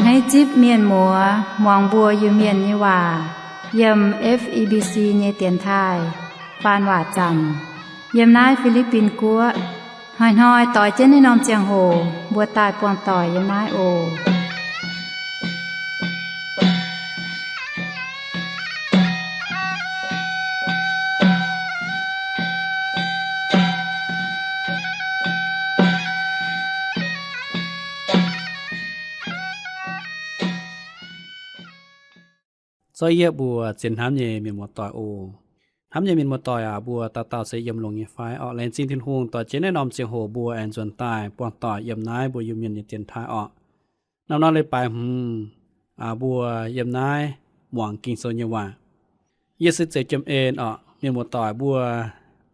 Naaiv zipv mienh muoz muangx mbuo Iu-Mienh nyei waac yiem F E B C nyei dienx taaih faan waac zaamc yiem naaiv Fi^li^bin Guoqv. Hnoi-hnoi doix jienv naaiv norm ziangh hoc mbuo daaih buangh doic yiem naaiv oc. Zorqv yie mbuox zien hnamv nyei mienh muoz-doic oc. Hnamv nyei mienh muoz-doic aac, mbuo dauh dauh se yiem longx nyei fai orqc? Laengz zingh Tin-Hungh doix jienv naaiv norm ziangh hoc mbuo aengx nzuonx daaih buangh doic yiem naaiv mbuo Iu-Mienh nyei dienx taaih orqc. Norm-norm leiz-baaix hmz, mbuo yiem naaiv muangx Ging-Sou nyei waac. Yie se Zeuz Jiem En orqc. Mienh muoz-doic mbuo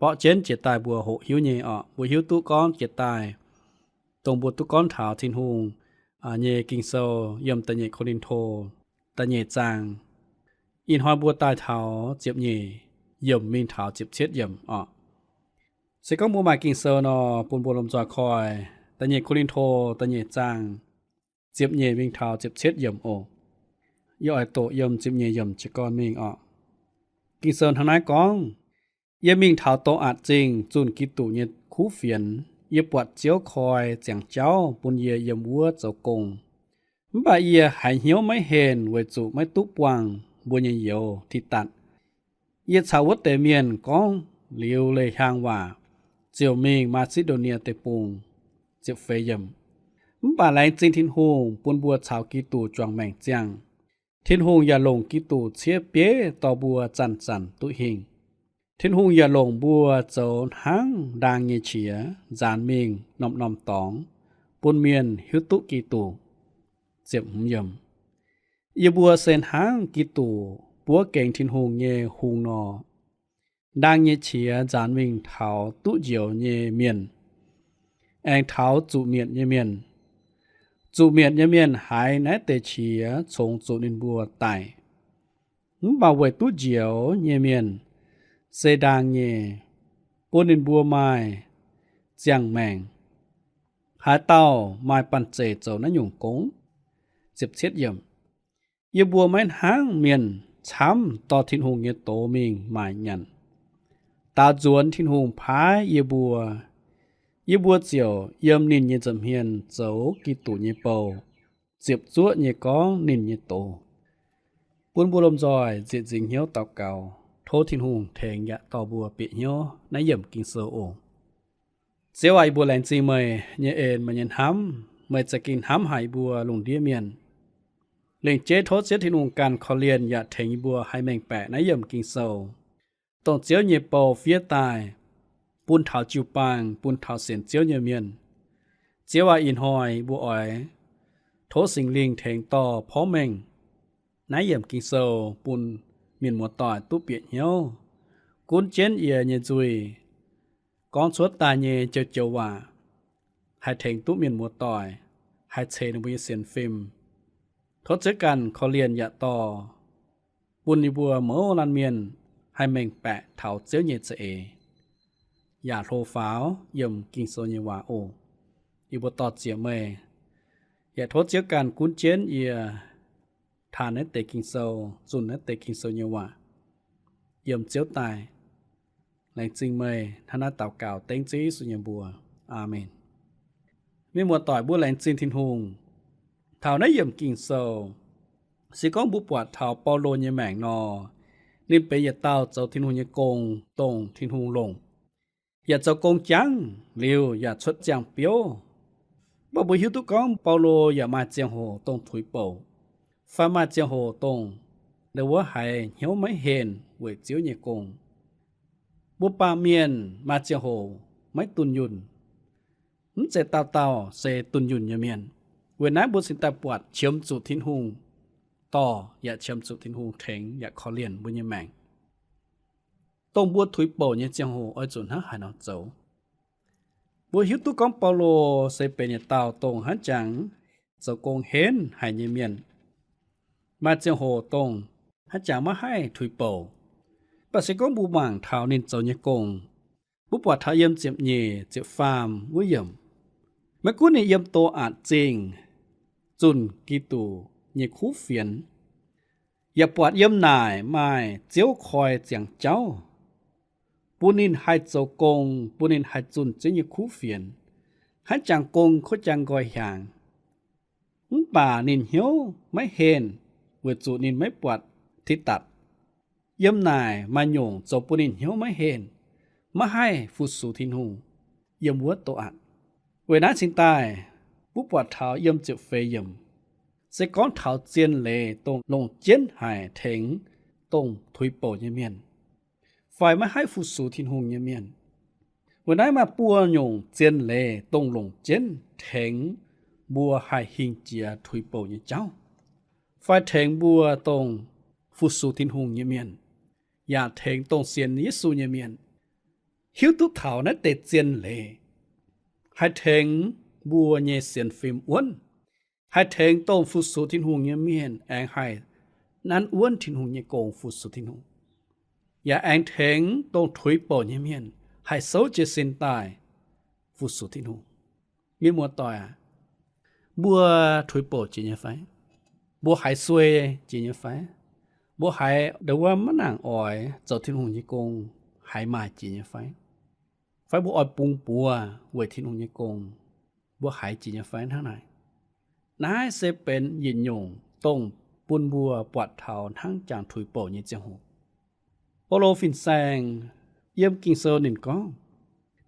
borqv jienv jiex daaih mbuo hoqc hiuv nyei orqc. Mbuo hiuv duqv gorngv jiex daaih, dongh mbuo duqv gorngv taux Tin-Hungh nyei Ging-Sou yiem da'nyeic Ko^lin^to da'nyeic zaang. Ih hnoi mbuo daaih taux ziepc nyeic yiemc mingh taux ziepc cietv yiemc orqc. Se gorngv mbuo maaih Ging-Sou nor, bun mbuo lomh nzoih koi da'nyeic Ko^lin^to da'nyeic zaang ziepc nyeic mingh taux ziepc cietv yiemc oc. Yie oix doqc yiem ziepc nyeic yiemc jiez gorn mingh orqc. Ging-Sou hnangv naaiv gorngv, Yie mingh taux Doh Atc Zingh zunh Giduc nyei kuv fienx. Yie buatc Ziouv koi ziangx jauv bun yie yiem wuov zoux gong. Mv baac yie haiz hnyouv maiv henh weic zuqc maiv duqv buangh mbuo nyei youz Tidatc. Yie caux wuov deix mienh gorngv liuz leiz-hiaang waac, ziouc mingh Maa^si^ndo^nie Deic-Bung. Mv baac laengz zingh Tin-Hungh bun mbuo caux Giduc juangc maengc ziangh. Tin-Hungh yaac longc Giduc ciev bieiv dorh mbuo zanc-zanc duqv hingh. Tin-Hungh yaac longc mbuo zoux hnangv ndaang nyei qiex nzaanx mingh norm-norm dorngx, bun mienh hiuv duqv Giduc. Yie mbuo se hnangv Giduc buov gengx Tin-Hungh nyei hungh nor, ndaang nyei qiex nzaanx mingh taux duqv njoux nyei mienh, aengx taux zuqc mietc nyei mienh. Zuqc mietc nyei mienh haiz naaiv deix qiex congx zuqc ninh mbuo daic. Mv baac weic duqv njoux nyei mienh se ndaang nyei, bun ninh mbuo maaih ziangh maengc. Haaix dauh maaih banh zeic zoux naaiv nyungc gong? Yie mbuo maiv hnangv mienh camv dorh Tin-Hungh nyei doz mingh maaic nyanc. Daaux nzuonx Tin-Hungh paaiv yie mbuo, yie mbuo ziouc yiem ninh nyei nza'hmien zoux Giduc nyei bou, ziepc zuoqv nyei gorngv ninh nyei doz. Bun mbuo lomh nzoih nzieqc nzingc hnyouv daux gaux, tov Tin-Hungh tengx yaac dorh mbuo bieqc hnyouv naaiv yiemc Ging-Sou oc. Ziouv aac, yie mbuo laengz zingh meih nyei en, meih nyei hnamv. Meih za'gengh hnamv haic yie mbuo lungh ndiev mienh. Lengc jeiv tov Ziouv Tin-Hungh ganh korv-lienh yaac tengx yie mbuo haih mengh baeqc naaiv yiemc Ging-Sou, dongh Ziouv nyei bou fiev daaih bun taux jiu-baang, bun taux sienx Ziouv nyei mienh. Ziouv aac, ih hnoi mbuo oix tov Singx Lingh tengx dorh porv mengh naaiv yiemc Ging-Sou bun mienh muoz-doic duqv bieqc hnyouv, gunv jienv yie nyei nzuih, gorngv cuotv daaih nyei joux-joux waac haih tengx duqv mienh muoz-doic, haih ceix ninh mbuo nyei sienx fim. Tov Ziouv ganh korv-lienh yaac dorh bun yie mbuo mouz laanh mienh haih mengh baeqc taux Ziouv nyei za'eix, yaac hlo faaux yiem Ging-Sou nyei waac oc. Yie mbuo dor-ziec meih, yaac tov Ziouv ganh gunv jienv yie taanx naaiv deix Ging-Sou, zunh naaiv deix Ging-Sou nyei waac yiem Ziouv daaih. Laengz zingh meih. Hnangv naaiv daux gaux dengv Ziouv Yesu nyei mbuox. Aamen. Mienh muoz-doic, mbuo laengz zingh Tin-Hungh. Taux naaiv yiemc Ging-Sou, se gorngv mbuo buatc taux Baulo nyei maengc nor, ninh benx yietc dauh zoux Tin-Hungh nyei gong, dongh Tin-Hungh longc, yaac zoux gong jangv liuz yaac cuotv ziangh biouv. Mv baac mbuo hiuv duqv gorngv Baulo yaac maaih ziangh hoc dongh tuix bouc, fai maaih ziangh hoc dongh ninh wuov haiz hnyouv maiv henh weic Ziouv nyei gong. Mbuo baamh mienh maaih ziangh hoc maiv dunh yunh. Mv zeiz dauh dauh se dunh yunh nyei mienh. Weic naaiv mbuo cingx daaih buatc qiemx zuqc Tin-Hungh dorh, yaac qiemx zuqc Tin-Hungh tengx yaac korv-lienh mbuo nyei maengc, dongh mbuo tuix bouc nyei ziangh hoc oix zuqc hnangv haaix nor zoux. Mbuo hiuv duqv gorngv Baulo se benx yietc dauh dongh hnangv jangx zoux gong henv haic nyei mienh. Maaih ziangh hoc dongh hnangv jangx maiv haih tuix bouc. Mv baac se gorngv mbuo mangc taux ninh zoux nyei gong, mbuo buatc taux yiem ziepc nyeic, ziepc faam wuov yiemc, maiv gunv ninh yiem doh atc zingh, zunh Giduc nyei kuv fienx, yaac buatc yiem naaic maaih Ziouv koi ziangx jauv, bun ninh haih zoux gong, bun ninh haih zunh Ziouv nyei kuv fienx, hnangv jangx gong kuv jangx nqoi hiaangx. Mv baac ninh hnyouv maiv henh, weic zuqc ninh maiv buatc Tidatc. Yiem naaic maaih nyungc zoux bun ninh hnyouv maiv henh, maiv haih fu-sux Tin-Hungh yiem wuov douz-atc. Weic naaiv cingx daaih, mbuo buatc taux yiem ziepc feix yiemc, se gorngv taux zien leiz dongh longc jienv haic tengx dongh tuix bouc nyei mienh, fai maiv haih fu-sux Tin-Hungh nyei mienh. Weic naaiv maaih buo nyungc zien leiz dongh longc jienv tengx mbuo haih hingh jiex tuix bouc nyei jauv, fai tengx mbuo dongh fu-sux Tin-Hungh nyei mienh, yaac tengx dongh sienx Yesu nyei mienh hiuv duqv taux naaiv deix zien leiz, haih tengx mbuo nyei sienx fim wuonv, haih tengx dongh fu-sux Tin-Hungh nyei mienh aengx haih nanv wuonv Tin-Hungh nyei gong fu-sux Tin-Hungh, yaac aengx tengx dongh tuix bouc nyei mienh haih souv jiez sin daaih fu-sux Tin-Hungh. Mienh muoz-doic aac, mbuo tuix bouc jiex nyei fai? Mbuo haiz suei jiex nyei fai? Mbuo haiz ndau wuov maiv nangc oix zoux Tin-Hungh nyei gong haiz maaih jiex nyei fai? Fai mbuo oix bungx buoz weic Tin-Hungh nyei gong, mbuo haiz jiex nyei fai hnangv naaic? Naaiv se benx yietc nyungc dongh bun mbuo buatc taux hnangv jangx tuix bouc nyei ziangh hoc. Baulo fin-saeng yiem Ging-Sou ninh gorngv,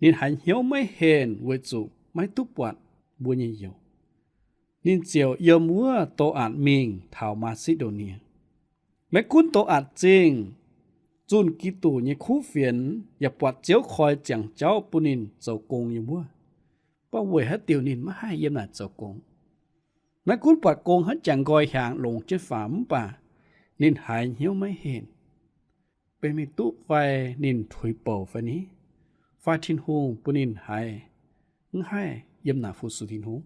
ninh haiz hnyouv maiv henh weic zuqc maiv duqv buatc mbuo nyei youz, ninh ziouc yiem wuov douz-atc mingh taux Maa^si^ndo^nie. Maiv gunv douz-atc zingh zunh Giduc nyei kuv fienx yaac buatc Ziouv koi ziangx jauv bun ninh zoux gong yiem wuov, mv baac weic haaix diuc ninh maiv haih yiem naaic zoux gong? Maiv gunv buatc gong hnangv jangx nqoi hiaangx longx jienv faaux, mv baac ninh haiz hnyouv maiv henh. Benx mingh duqv fai ninh tuix bouc fai ni? Fai Tin-Hungh bun ninh haiz mv haih yiem naaic fu-sux Tin-Hungh?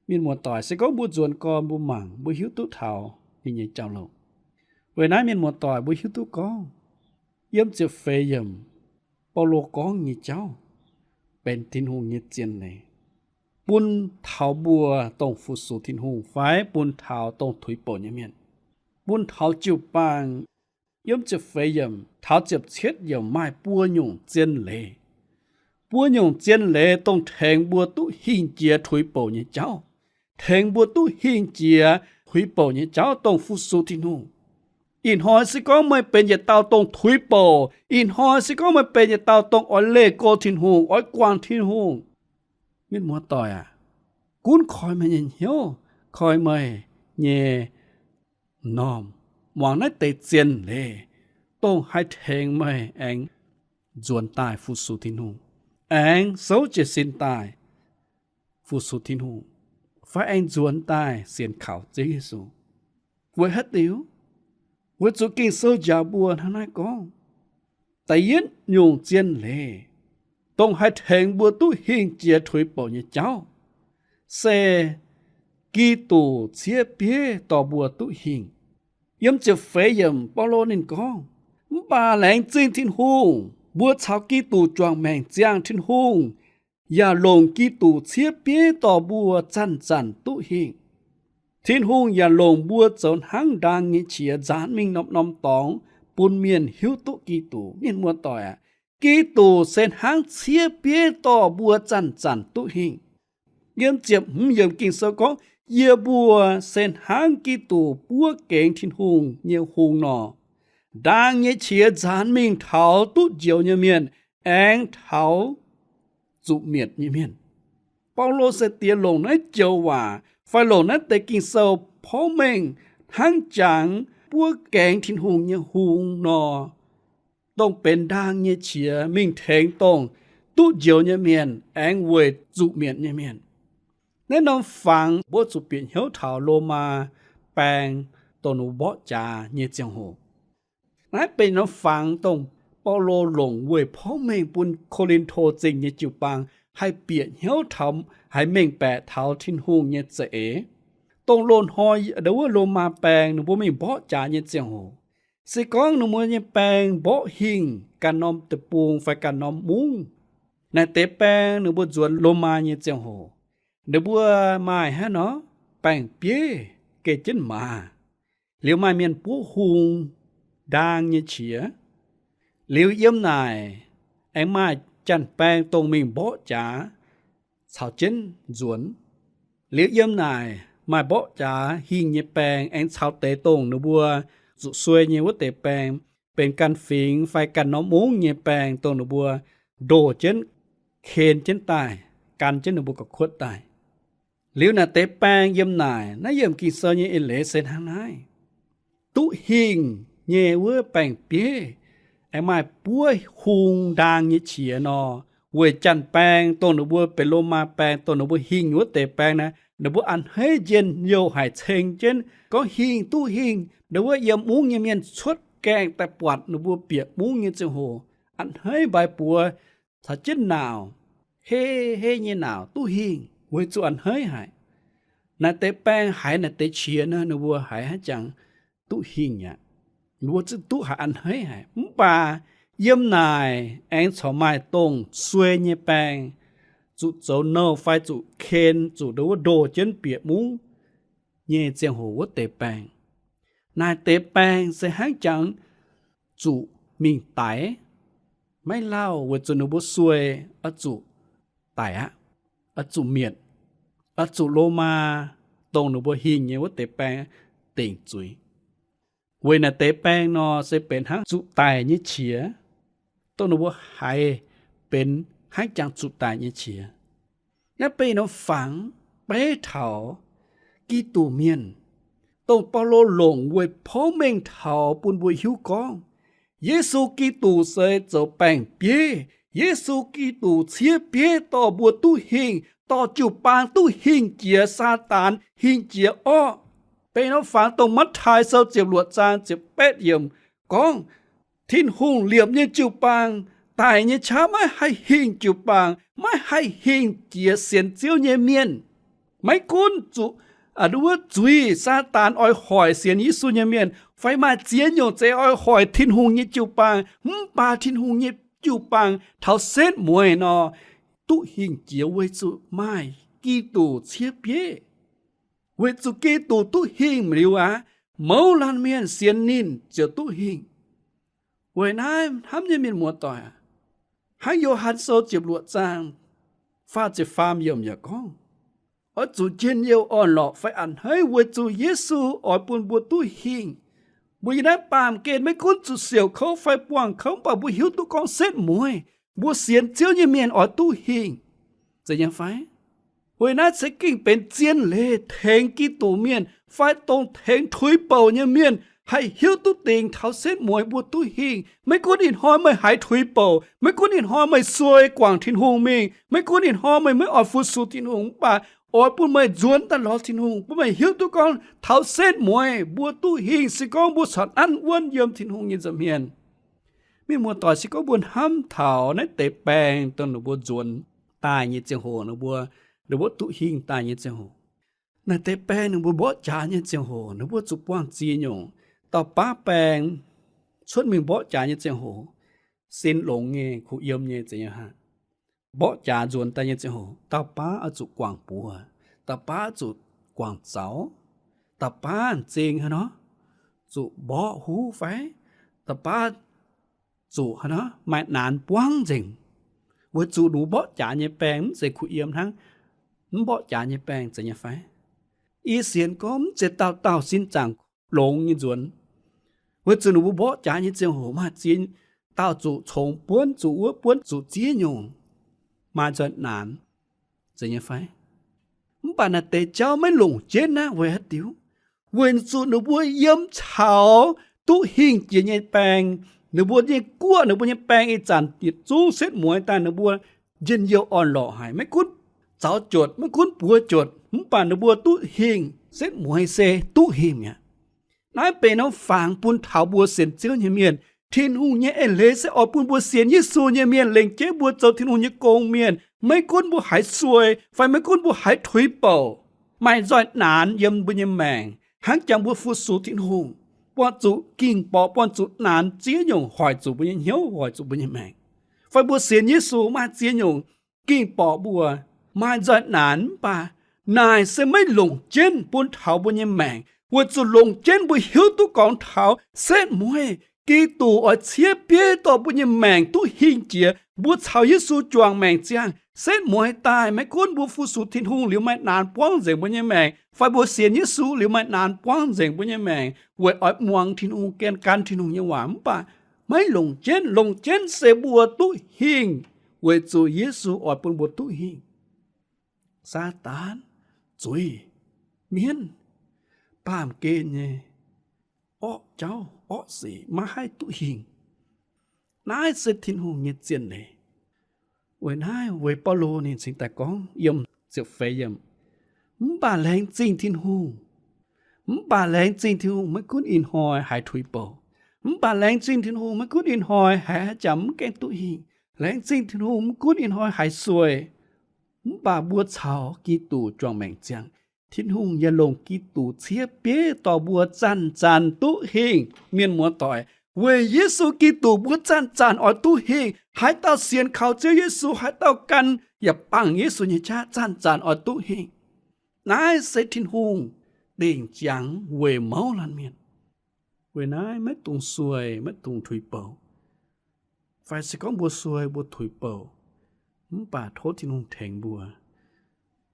Mienh muoz-doic, se gorngv mbuo nzuonx gorn mbuo mangc, mbuo hiuv duqv taux ninh nyei jauv-louc. Weic naaiv mienh muoz-doic, mbuo hiuv duqv gorngv yiem ziepc feix yiemc Baulo gorngv nyei jauv benx Tin-Hungh nyei zien leiz bun taux mbuo dongh fu-sux Tin-Hungh fai bun taux dongh tuix bouc nyei mienh, bun taux jiu-baang. Yiem ziepc feix yiemc taux ziepc cietv yiemc maaih buo nyungc zien leiz. Buo nyungc zien leiz dongh tengx mbuo duqv hingh jiex tuix bouc nyei jauv, tengx mbuo duqv hingh jiex tuix bouc nyei jauv dongh fu-sux Tin-Hungh. Ih hnoi se gorngv meih benx yietc dauh dongh tuix bouc, ih hnoi se gorngv meih benx yietc dauh dongh oix leih go Tin-Hungh, oix guangc Tin-Hungh, mienh muoz-doic aac, gunv koi meih nyei hnyouv, koi meih nyei m'normh, muangx naaiv deix zien leiz, dongh haih tengx meih aengx nzuonx daaih fu-sux Tin-Hungh, aengx souv jiez sin daaih fu-sux Tin-Hungh, fai aengx nzuonx daaih sienx kaux Ziouv Yesu. Weic haaix diuc? Weic zuqc Ging-Sou njaaux mbuo hnangv naaiv gorngv, da'yietv nyungc zien leiz, dongh haih tengx mbuo duqv hingh jiex tuix bouc nyei jauv, se Giduc ciev bieiv dorh mbuo duqv hingh. Yiem ziepc feix yiemc Baulo ninh gorngv, mv baac laengz zingh Tin-Hungh, mbuo caux Giduc juangc maengc ziangh Tin-Hungh, yaac longc Giduc ciev bieiv dorh mbuo zanc-zanc duqv hingh. Tin-Hungh yaac longc mbuo zoux hnangv ndaang nyei qiex nzaanx mingh norm-norm dorngx bun mienh hiuv duqv Giduc. Mienh muoz-doic aac, Giduc se hnangv ciev bieiv dorh mbuo zanc-zanc duqv hingh. Yiem ziepc hmz yiemc Ging-Sou gorngv, yie mbuo se hnangv Giduc buov gengx Tin-Hungh nyei hungh nor, ndaang nyei qiex nzaanx mingh taux duqv njoux nyei mienh aengx taux zuqc mietc nyei mienh. Baulo se diex longc naaiv joux waac fai longc naaiv deix Ging-Sou porv mengh hnangv jangx buov gengx Tin-Hungh nyei hungh nor, dongh benx ndaang nyei qiex mingh tengx dongh duqv njoux nyei mienh aengx weic zuqc mietc nyei mienh. Naaiv norm fangx mbuo zuqc bieqc hnyouv taux Lomaa baeng dongh ninh mborqv jaax nyei ziangh hoc. Naaiv benx norm fangx dongh Baulo longc weic porv mengh bun Ko^lin^to Zingh nyei jiu-baang haih bieqc hnyouv taux, haih mengh baeqc taux Tin-Hungh nyei za'eix. Dongh loz-hnoi ndau wuov Lomaa baeng ninh mbuo mingh mborqv jaax nyei ziangh hoc, se gorngv ninh mbuo nyei baeng mborqv hingh ganh norm deic-bung fai ganh norm mungv, naaic deix baeng ninh mbuo nzuonx Lomaa nyei ziangh hoc, ninh mbuo maaih haaix nor? baeng-bieiv geh jienv maaz. Liuz maaih mienh buov hung ndaang nyei qiex. Liuz yiem naaic aengx maaih janx-baeng dongh mingh mborqv jaax caux jienv nzuonx. Liuz yiem naaic maaih mborqv jaax hingh nyei baeng aengx caux deix dongh ninh mbuo zuqc suei nyei wuov deix baeng, benx ganh fingx fai ganh norm mungv nyei baeng dongh ninh mbuo ndoh jienv, ken jienv daaih, gan jienv ninh mbuo ga'kuotv daaih. Liuz naaic deix baeng yiem naaic, naaiv yiem Ging-Sou nyei eix leiz se hnangv naaiv. Duqv hingh nyei wuov baeng-bieiv aengx maaih buov hung ndaang nyei qiex nor, weic janx-baeng dongh ninh mbuo benx Lomaa baeng dongh ninh mbuo hingh wuov deix baeng naaiv, ninh mbuo a'hneiv njien-youh haic ceng jienv gorngv hingh, duqv hingh. Ninh wuov yiem mungv nyei mienh cuotv gaengh daaih buatc ninh mbuo bieqc mungv nyei ziangh hoc a'hneiv mbaix buoz caux jienv naauc, hei hei nyei naauc, duqv hingh, weic zuqc a'hneiv haic. Naaiv deix baeng haiz naaiv deix qiex nor, ninh mbuo haiz hnangv jangx duqv hingh aqv. Ninh mbuo zungv duqv haiz a'hneiv haic. Mv baac yiem naaic aengx corc maaih dongh suei nyei baeng, zuqc zoux nouh fai zuqc ken, zuqc ndoh wuov ndoh jienv bieqc mungv nyei ziangh hoc wuov deix baeng. Naaiv deix baeng se hnangv jangx zuqc mingh daix, maiv lauh weic zuqc ninh mbuo suei, oix zuqc daic aqv, oix zuqc mietc, oix zuqc Lomaa dongh ninh mbuo hingh nyei wuov deix baeng dingc zuiz. Weic naaiv deix baeng nor se benx hnangv zuqc daic nyei qiex, dongh ninh mbuo haiz benx hnangv jangx zuqc daic nyei qiex. Naaiv benx norm fangx beiv taux Giduc Mienh, dongh Baulo longc weic porv mengh taux bun mbuo hiuv gorngv, Yesu Giduc se zoux baeng-bieiv. Yesu Giduc ciev bieiv dorh mbuo duqv hingh, dorh jiu-baang duqv hingh jiex Saadaan, hingh jiex orqv. Benx norm fangx dongh Matv^taai Sou ziepc luoqc zaang ziepc betv yiemc gorngv, Tin-Hungh liepc nyei jiu-baang, daic nyei qaqv maiv haih hingh jiu-baang, maiv haih hingh jiex sienx Ziouv nyei mienh. Maiv gunv zuqc, aa, nduov zuiz Saadaan oix hoic sienx Yesu nyei mienh, fai maaih ziex nyungc zeiz oix hoic Tin-Hungh nyei jiu-baang, mv baac Tin-Hungh nyei jiu-baang taux setv mueiz nor, duqv hingh jiex weic zuqc maaih Giduc ciev bieiv. Weic zuqc Giduc duqv hingh liuz aqv, mouz laanh mienh sienx ninh ziouc duqv hingh. Weic naaiv hnamv nyei mienh muoz-doic aac, hnangv Yo^han Sou ziepc luoqc zaang faah ziepc faam yiemc yaac gorngv, oix zuqc njien-youh orn-lorqc fai a'hneiv weic zuqc Yesu oix bun mbuo duqv hingh. Mbuo yiem naaiv baamh gen maiv gunv zuqc siouc kouv fai buangh kouv, mv baac mbuo hiuv duqv gorngv setv mueiz mbuo sienx Ziouv nyei mienh oix duqv hingh. Zeiz nyei fai? Weic naaiv se gengh benx zien leiz tengx Giduc Mienh fai dongh tengx tuix bouc nyei mienh haih hiuv duqv dingc taux setv mueiz mbuo duqv hingh. Maiv gunv ih hnoi meih haiz tuix bouc, maiv gunv ih hnoi meih suei guangc Tin-Hungh mingh, maiv gunv ih hnoi meih maiv oix fu-sux Tin-Hungh, mv baac oix bun meih nzuonx daaih lorz Tin-Hungh, bun meih hiuv duqv gorngv taux setv mueiz mbuo duqv hingh, se gorngv mbuo corc nanv wuonv yiem Tin-Hungh nyei nza'hmien. Mienh muoz-doic, se gorngv mbuo hnamv taux naaiv deix baeng dongh ninh mbuo nzuonx daaih nyei ziangh hoc, ninh mbuo, ninh mbuo duqv hingh daaih nyei ziangh hoc, naaiv deix baeng ninh mbuo mborqv jaax nyei ziangh hoc, ninh mbuo zuqc buangh ziex nyungc. Dauh baav baeng cuotv mingh mborqv jaax nyei ziangh hoc, sin longx nyei, kuh yiem nyei, zeiz nyei aqv. Mborqv jaax nzuonx daaih nyei ziangh hoc, dauh baav oix zuqc guangc buoz, dauh baav zuqc guangc zaux, dauh baav m'zing haaix nor, zuqc mborqv huv fai, dauh baav zuqc haaix nor maaih naanx buangv nzengc. Weic zuqc ninh mbuo mborqv jaax nyei baeng mv zeiz kuh yiem hnangv mv mborqv jaax nyei baeng, zeiz nyei fai? Yie sienx gorngv mv zeiz dauh dauh sin zaangc longx nyei nzuonx. Weic zuqc ninh mbuo mborqv jaax nyei ziangh hoc maaih ziex dauh zuqc congx buonv, zuqc wuov buonv, zuqc ziex nyungc, maaih nzoih naanx, zeiz nyei fai? Mv baac naaiv deix jauv maiv longc jienv naaiv weic haaix diuc? Weic zuqc ninh mbuo yiem caux duqv hingh jiex nyei baeng. Ninh mbuo nyei guoqv, ninh mbuo nyei baeng ih zanc yietc zungv setv mueiz daaih ninh mbuo njien-youh orn-lorqc haic. Maiv gunv zaux juotc, maiv gunv buoz juotc, mv baac ninh mbuo duqv hingh, setv mueiz se duqv hingh mi'aqv. Naaiv benx norm fangx bun taux mbuo sienx Ziouv nyei mienh. Tin-Hungh nyei eix leiz se oix bun mbuo sienx Yesu nyei mienh lengc jeiv mbuo zoux Tin-Hungh nyei gong-mienh. Maiv gunv mbuo haiz suei, fai maiv gunv mbuo haiz tuix bouc, maaih nzoih naanx yiem mbuo nyei maengc, hnangv jangx mbuo fu-sux Tin-Hungh, buatc zuqc ging-borqc, buatc zuqc naanx ziex nyungc hoic zuqc mbuo nyei hnyouv, hoic zuqc mbuo nyei maengc. Fai mbuo sienx Yesu maaih ziex nyungc ging-borqc mbuo, maaih nzoih naanx, mv baac Naaic se maiv longc jienv bun taux mbuo nyei maengc, weic zuqc longc jienv mbuo hiuv duqv gorngv taux setv mueiz Giduc oix ciev bieiv dorh mbuo nyei maengc duqv hingh jiex, mbuo caux Yesu juangc maengc ziangh. Setv mueiz daaih, maiv gunv mbuo fu-sux Tin-Hungh liuz maaih naanx buangv nzengc mbuo nyei maengc, fai mbuo sienx Yesu liuz maaih naanx buangv nzengc mbuo nyei maengc, weic oix muangx Tin-Hungh, gan, gan Tin-Hungh nyei waac. Mv baac maiv longc jienv. Longc jienv se mbuo duqv hingh, weic zuqc Yesu oix bun mbuo duqv hingh. Saadaan, zuiz, mienv, baamh gen nyei orqv jauv orqv sic maiv haih duqv hingh. Naaiv se Tin-Hungh nyei zien leiz. Weic naaiv, weic Baulo ninh cingx daaih gorngv yiem ziepc feix yiemc, mv baac laengz zingh Tin-Hungh. Mv baac laengz zingh Tin-Hungh, maiv gunv ih hnoi haiz tuix bouc. Mv baac laengz zingh Tin-Hungh, maiv gunv ih hnoi haiz haaix jaax mv gaengh duqv hingh. Laengz zingh Tin-Hungh, mv gunv ih hnoi haiz sueih. Mv baac mbuo caux Giduc juangc maengc ziangh, Tin-Hungh yaac longc Giduc ciev bieiv dorh mbuo zanc-zanc duqv hingh. Mienh muoz-doic, weic Yesu Giduc mbuo zanc-zanc oix duqv hingh. Haaix dauh sienx kaux Ziouv Yesu, haaix dauh gan yaac bangc Yesu nyei qaqv, zanc-zanc oix duqv hingh. Naaiv se Tin-Hungh dingc jangx weic mouz laanh mienh. Weic naaiv maiv dungx sueih, maiv dungx tuix bouc. Fai se gorngv mbuo sueih, mbuo tuix bouc, mv baac tov Tin-Hungh tengx mbuo,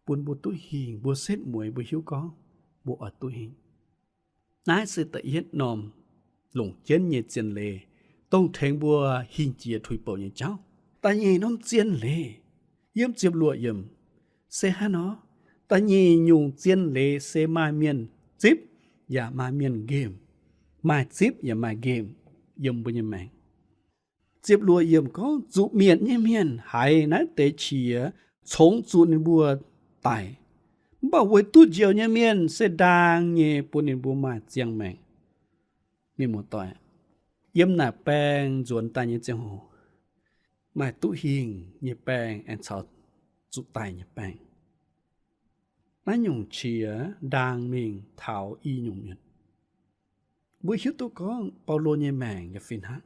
bun mbuo duqv hingh, mbuo setv mueiz mbuo hiuv gorngv mbuo oix duqv hingh. Naaiv se da'yietv norm longc jienv nyei zien leiz, dongh tengx mbuo hingh jiex tuix bouc nyei jauv. Da'nyeic norm zien leiz, yiem ziepc luoqc yiemc, se hnangv nor, da'nyeic nyungc zien leiz se maaih mienh zipv yaac maaih mienh nqemh, maaih zipv yaac maaih nqemh yiem mbuo nyei maengc. Ziepc luoqc yiemc gorngv zuqc mietc nyei mienh haiz naaiv deix qiex congx zuqc ninh mbuo daic, mv baac weic duqv njoux nyei mienh se ndaang nyei bun ninh mbuo maaih ziangh maengc. Mienh muoz-doic, yiem naaic baeng nzuonx daaih nyei ziangh hoc, maaih duqv hingh nyei baeng aengx caux zuqc daic nyei baeng. Naaiv nyungc qiex ndaang mingh taux i nyungc mienh. Mbuo hiuv duqv gorngv Baulo nyei maengc yaac fih hnangv.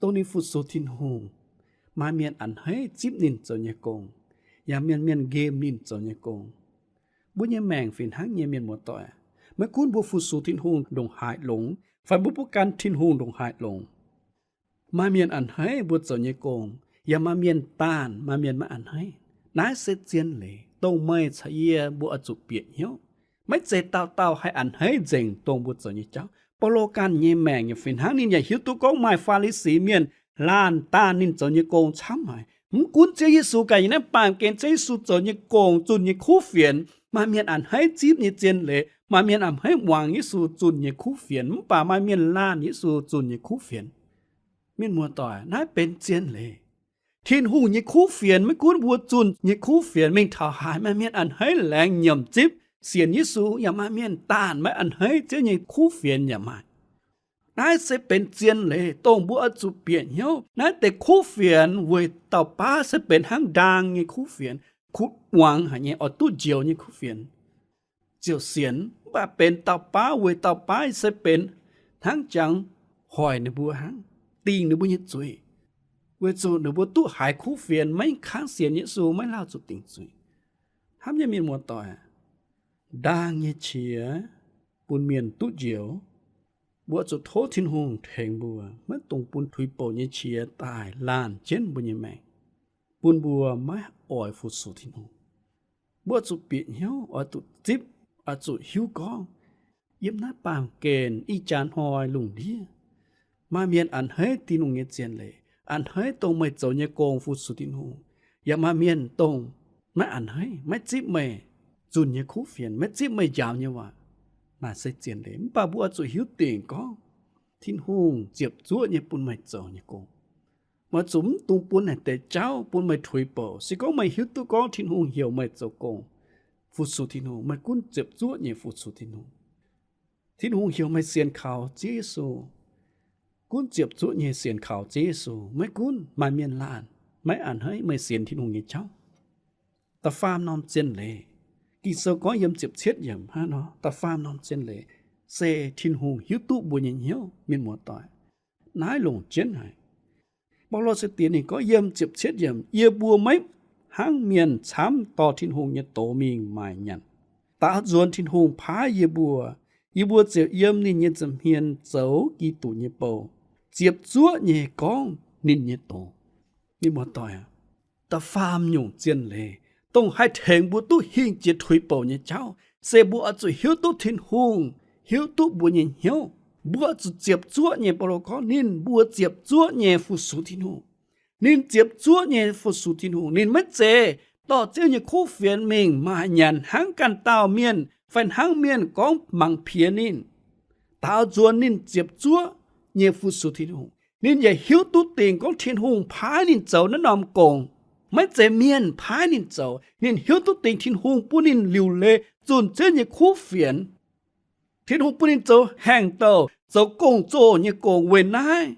Dongh ninh fu-sux Tin-Hungh, maaih mienh a'hneiv zipv ninh zoux nyei gong, yaac mienh, mienh nqemh ninh zoux nyei gong. Mbuo nyei maengc fih hnangv nyei, mienh muoz-doic. Maiv gunv mbuo fu-sux Tin-Hungh ndongc haaix longx, fai mbuo butv gan Tin-Hungh ndongc haaix longx, maaih mienh a'hneiv mbuo zoux nyei gong, yaac maaih mienh daanh, maaih mienh maiv a'hneiv. Naaiv se zien leiz dongh meih caux yie mbuo oix zuqc bieqc hnyouv. Maiv zeiz dauh dauh haih a'hneiv nzengc dongh mbuo zoux nyei jauv. Baulo ganh nyei maengc yaac fih hnangv. Ninh yaac hiuv duqv gorngv maaih Faa^li^si Mienh laanh daanh ninh zoux nyei gong camv haic. Mv gunv Ziouv Yesu ganh yiem naaiv baamh gen, Ziouv Yesu zoux nyei gong zunh nyei kuv fienx, maaih mienh a'hneiv zipv nyei zien leiz, maaih mienh a'hneiv muangx Yesu zunh nyei kuv fienx, mv baac maaih mienh laanh Yesu zunh nyei kuv fienx. Mienh muoz-doic, naaiv benx zien leiz. Tin-Hungh nyei kuv fienx, maiv gunv mbuo zunh nyei kuv fienx mingh taux haaix, maaih mienh a'hneiv laengz nyiemc zipv sienx Yesu, yaac maaih mienh daanh maiv a'hneiv Ziouv nyei kuv fienx yaac maaih. Naaiv se benx zien leiz dongh mbuo oix zuqc bieqc hnyouv. Naaiv deix kuv fienx weic dauh baav se benx hnangv ndaang nyei kuv fienx, kuv muangx haic nyei, oix duqv njoux nyei kuv fienx. Ziouc sienx, mv baac benx dauh baav weic dauh baav se benx hnangv jangx hoic ninh mbuo hnangv, dingc ninh mbuo nyei zuiz, weic zuqc ninh mbuo duqv haiz kuv fienx maiv kangv sienx Yesu, maiv lauh zuqc dingc zuiz. Hnamv nyei mienh muoz-doic, ndaang nyei qiex bun mienh duqv njoux. Mbuo zuqc tov Tin-Hungh tengx mbuo, maiv dungx bun tuix bouc nyei qiex daaih laanh jienv mbuo nyei maengc, bun mbuo maiv oix fu-sux Tin-Hungh. Mbuo zuqc bieqc hnyouv, oix zuqc zipv, oix zuqc hiuv gorngv, yiem naaiv baamh gen ih jaax hnoi lungh ndiev, maaih mienh a'hneiv Tin-Hungh nyei zien leiz, a'hneiv dongh meih zoux nyei gong fu-sux Tin-Hungh, yaac maaih mienh dongh maiv a'hneiv, maiv zipv meih zunh nyei kuv fienx, maiv zipv meih njaaux nyei waac. Naaic se zien leiz, mv baac mbuo oix zuqc hiuv dingc gorngv Tin-Hungh ziepc zuoqv nyei bun meih zoux nyei gong. Meih zuqc mv dungx bun naaic deix jauv bun meih tuix bouc. Se gorngv meih hiuv duqv gorngv Tin-Hungh heuc meih zoux gong, fu-sux Tin-Hungh, meih gunv ziepc zuoqv nyei fu-sux Tin-Hungh. Tin-Hungh heuc meih sienx kaux Ziouv Yesu, gunv ziepc zuoqv nyei sienx kaux Ziouv Yesu, maiv gunv maaih mienh laanh maiv a'hneiv meih sienx Tin-Hungh nyei jauv. Da'faam norm zien leiz, Ging-Sou gorngv yiem ziepc cietv yiemc hnangv nor, da'faam norm zien leiz se Tin-Hungh hiuv duqv mbuo nyei hnyouv, mienh muoz-doic. Naaiv longc jienv haic. Baulo se diex ninh gorngv yiem ziepc cietv yiemc, yie mbuo maiv hnangv mienh camv dorh Tin-Hungh nyei doz mingh maaih nyanc. Daaux nzuonx Tin-Hungh paaiv yie mbuo, yie mbuo ziouc yiem ninh nyei nza'hmien zoux Giduc nyei bou, ziepc zuoqv nyei gorngv ninh nyei doz. Mienh muoz-doic aac, da'faam nyungc zien leiz dongh haih tengx mbuo duqv hingh jiex tuix bouc nyei jauv, se mbuo oix zuqc hiuv duqv Tin-Hungh hiuv duqv mbuo nyei hnyouv. Mbuo zuqc ziepc zuoqv nyei, Baulo gorngv ninh mbuo ziepc zuoqv nyei fu-sux Tin-Hungh. Ninh ziepc zuoqv nyei fu-sux Tin-Hungh. Ninh maiv zeiz dorh Ziouv nyei kuv fienx mingh maaih nyanc hnangv ganh dauh mienh fai hnangv mienh gorngv mangc piex ninh. Daaux nzuonx ninh ziepc zuoqv nyei fu-sux Tin-Hungh. Ninh yaac hiuv duqv dingc gorngv Tin-Hungh paaiv ninh zoux naaiv norm gong, maiv zeiz mienh paaiv ninh zoux. Ninh hiuv duqv dingc Tin-Hungh bun ninh liuc leiz zunh Ziouv nyei kuv fienx. Tin-Hungh bun ninh zoux haengh douh, zoux gong-zoh nyei gong. Weic naaiv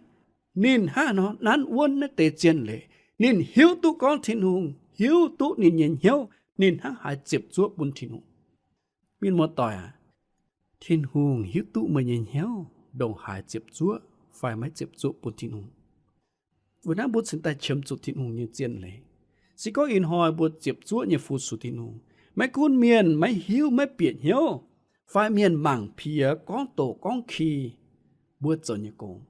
ninh hnangv nor nanv wuonv naaiv deix zien leiz. Ninh hiuv duqv gorngv Tin-Hungh hiuv duqv ninh nyei hnyouv, ninh hnangv haaix ziepc zuoqv bun Tin-Hungh. Mienh muoz-doic aac, Tin-Hungh hiuv duqv meih nyei hnyouv ndongc haaix ziepc zuoqv fai maiv ziepc zuoqv bun Tin-Hungh. Weic naaiv mbuo cingx daaih qiemx zuqc Tin-Hungh nyei zien leiz. Se gorngv ih hnoi mbuo ziepc zuoqv nyei fu-sux Tin-Hungh, maiv gunv mienh maiv hiuv maiv bieqc hnyouv, fai mienh mangc piex gorngv doqc gorngv ki mbuo zoux nyei gong,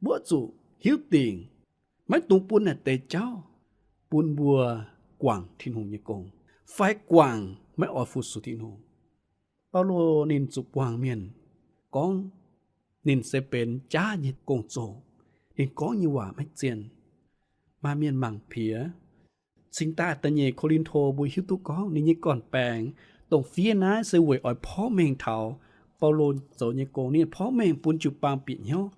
mbuo zuqc hiuv dingc maiv dungx bun naaiv deix jauv bun mbuo guangc Tin-Hungh nyei gong, fai guangc maiv oix fu-sux Tin-Hungh. Baulo ninh zuqc buangh mienh gorngv ninh se benx jaav nyei gong-zoh, ninh gorngv nyei waac maiv zien, maaih mienh mangc piex. Cingx daaih da'nyeic Ko^lin^to mbuo hiuv duqv gorngv ninh nyei gorn-baengx dongh fiev naaiv se weic oix porv mengh taux Baulo zoux nyei gong. Ninh porv mengh bun jiu-baang bieqc hnyouv,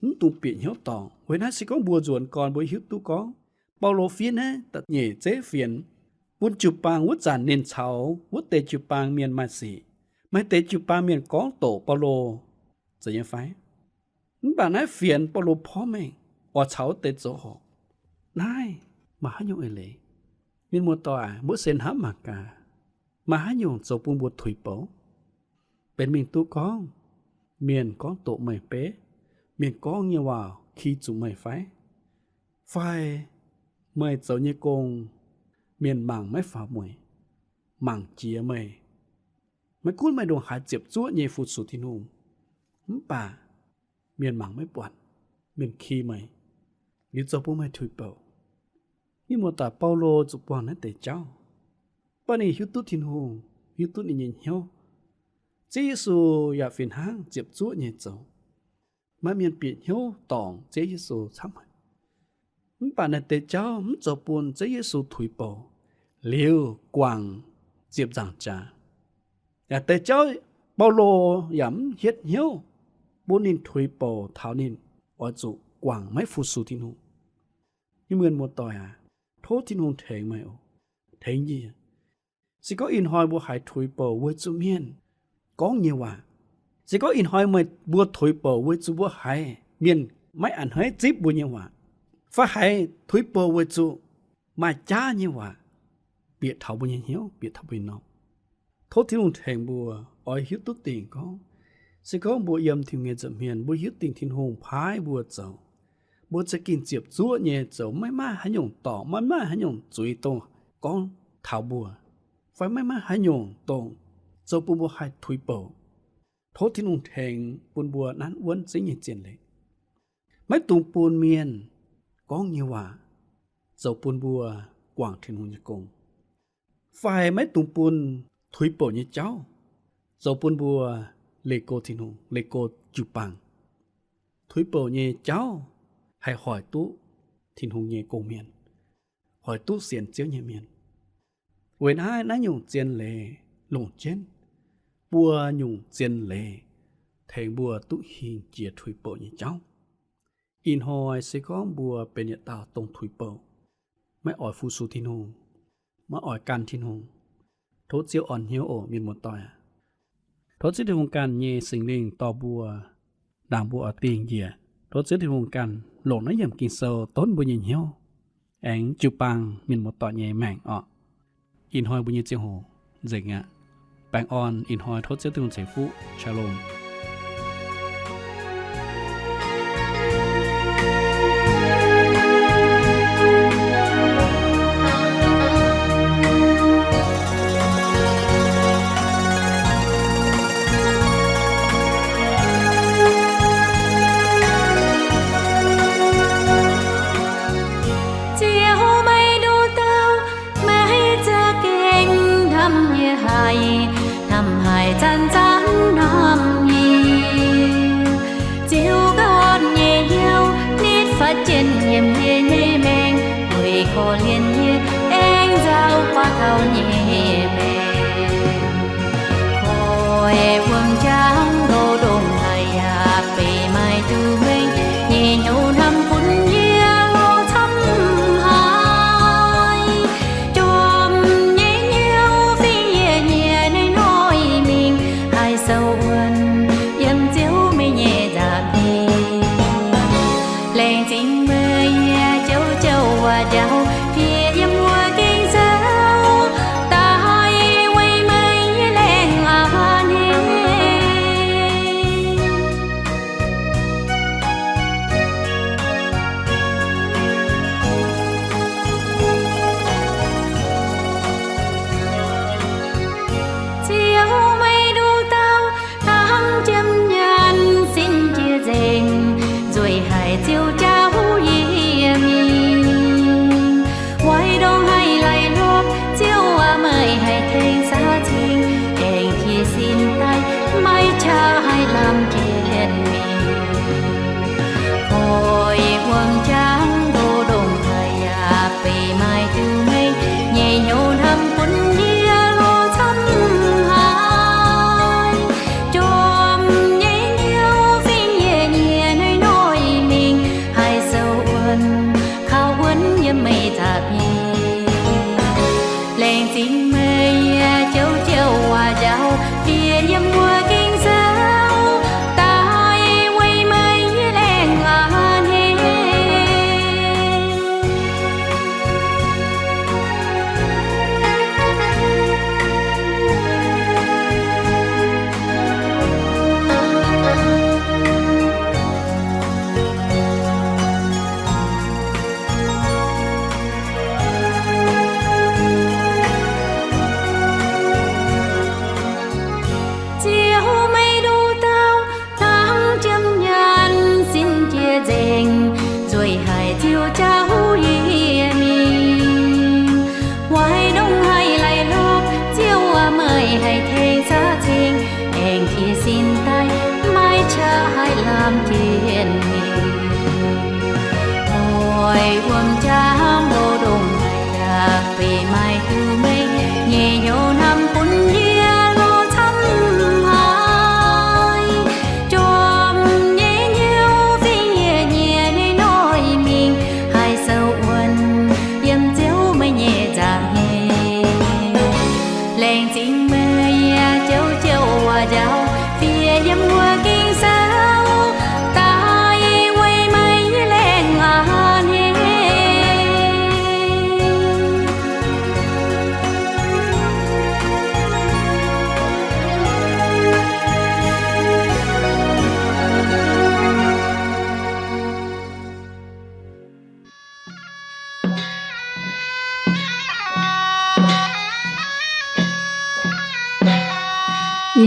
mv dungx bieqc hnyouv dorngc. Weic naaiv se gorngv mbuo nzuonx gorn mbuo hiuv duqv gorngv Baulo fiev naaiv da'nyeic zeiv fienx bun jiu-baang wuov zanc ninh caux wuov deix jiu-baang mienh maaih sic. Maaih deix jiu-baang mienh gorngv doqc Baulo zeiz nyei fai? Mv baac naaiv fienx Baulo porv mengh oix caux wuov deix zoux horpc. Naaiv maaih haaix nyungc eix leiz? Mienh muoz-doic, mbuo se hnamv mangc gaax, maaih haaix nyungc zoux bun mbuo tuix bouc? Benx mingh duqv gorngv mienh gorngv doqc meih beiv, mienh gorngv nyei waac ki zuqc meih fai? Fai meih zoux nyei gong mienh mangc maiv faaux meih, mangc jiex meih? Maiv gunv meih ndongc haaix ziepc zuoqv nyei fu-sux Tin-Hungh, mv baac mienh mangc maiv buatc, mienh ki meih, liuz zoux bun meih tuix bouc. Mienh muoz-doic, Baulo zuqc buangh naaiv deix jauv, baac ninh hiuv duqv Tin-Hungh, hiuv duqv ninh nyei hnyouv. Ziouv Yesu yaac fih hnangv ziepc zuoqv nyei zoux. Maaih mienh bieqc hnyouv dorngc Ziouv Yesu camv haic. Mv baac naaiv deix jauv mv zoux bun Ziouv Yesu tuix bouc, liuz guangc ziepc nzaangc jaax. Yaac deix jauv Baulo yaac mv hietv hnyouv bun ninh tuix bouc taux ninh oix zuqc guangc maiv fu-sux Tin-Hungh. Mienh muoz-doic aac, tov Tin-Hungh tengx meih oc, tengx yie. Se gorngv ih hnoi mbuo haiz tuix bouc weic zuqc mienh gorngv nyei waac, se gorngv ih hnoi meih mbuo tuix bouc weic zuqc mbuo haiz mienh maiv a'hneiv zipv mbuo nyei waac, fai haiz tuix bouc weic zuqc maaih jaav nyei waac bieqc taux mbuo nyei hnyouv, bieqc taux mbuo nyei norm, tov Tin-Hungh tengx mbuo oix hiuv duqv dingc gorngv, se gorngv mbuo yiem Tin-Hungh nyei nza'hmien, mbuo hiuv dingc Tin-Hungh paaiv mbuo zoux, mbuo za'gengh ziepc zuoqv nyei zoux, maiv maaih haaix nyungc dorngc, maiv maaih haaix nyungc zuiz dongh gorngv taux mbuo, fai maiv maaih haaix nyungc dongh zoux bun mbuo haih tuix bouc. Tov Tin-Hungh tengx bun mbuo nanv wuonv Ziouv nyei zien leiz. Maiv dungx bun mienh gorngv nyei waac zoux bun mbuo guangc Tin-Hungh nyei gong, fai maiv dungx bun tuix bouc nyei jauv zoux bun mbuo leih go Tin-Hungh, leih go jiu-baang. Tuix bouc nyei jauv haih hoic duqv Tin-Hungh nyei gong-mienh, hoic duqv sienx Ziouv nyei mienh. Weic naaiv, naaiv nyungc zien leiz longc jienv buo nyungc zien leiz tengx mbuo duqv hingh jiex tuix bouc nyei jauv. Ih hnoi se gorngv mbuo benx yietc dauh dongh tuix bouc, maiv oix fu-sux Tin-Hungh, maiv oix gan Tin-Hungh, tov Ziouv orn hnyouv oc, mienh muoz-doic aac. Tov Ziouv Tin-Hungh ganh nyei Singx Lingh dorh mbuo, ndaangc mbuo oix dingh njiec. Tov Ziouv Tin-Hungh ganh longc naaiv yiemc Ging-Sou donv mbuo nyei hnyouv, aengx jiu-baang mienh muoz-doic nyei maengc orqc. Ih hnoi mbuo nyei ziangh hoc nzengc aqv. Baengh orn, ih hnoi tov Ziouv Tin-Hungh ceix fuqv. Shalom.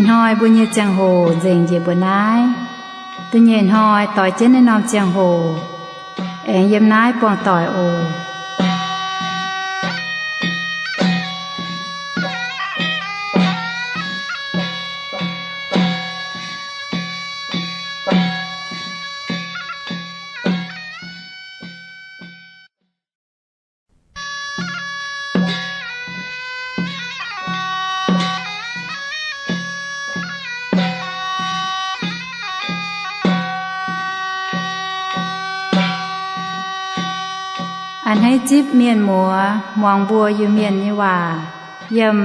Ih hnoi mbuo nyei ziangh hoc nzengc njiec mbuo naaiv. Da'nyeic hnoi doix jienv naaiv norm ziangh hoc, aengx yiem naaiv buangh doic oc. A'hneiv zipv mienh muoz muangx mbuo Iu-Mienh nyei waac yiem